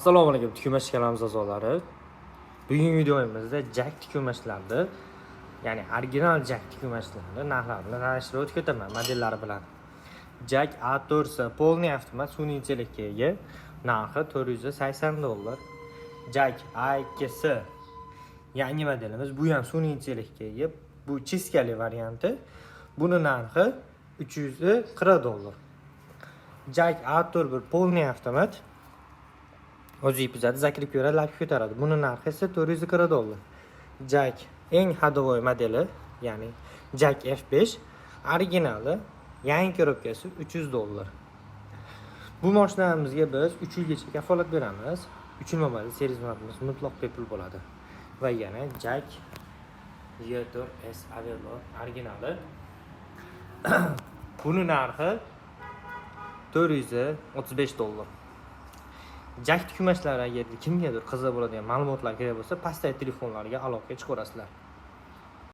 Assalomu alaykum, tikuv mashinalari a'zolari. Bugungi videomizda JAC tikuv mashinalari, ya'ni original JAC tikuv mashinalari narxlarini tanishtirib o'tib ketaman modellari bilan. JAC A4 полный avtomat, sun'iy intellektga ega, narxi 480 dollar. JAC A2S yangi modelimiz, bu ham sun'iy intellektga ega, bu чистка li varianti. Buni narxi 340 dollar. JAC A41 полный avtomat, o'zi yipizadi, закрепка beradi, лапка ko'taradi. Buni narxi esa 440 dollar. JAC eng ходовой modeli, ya'ni JAC F5 originali, yangi коробка si 300 dollar. Bu mashinamizga biz 3 yilgacha kafolat beramiz. 3 yil mobaynida servis xizmatimiz mutlaq bepul bo'ladi. Va yana JAC Y4S Avelo originali. Buni narxi 435 dollar. JAC tikuv mashinalari, agar kimgadir qiziq bo'ladigan ma'lumotlar kerak bo'lsa, pastdagi telefonlarga aloqaga chiqaverasizlar.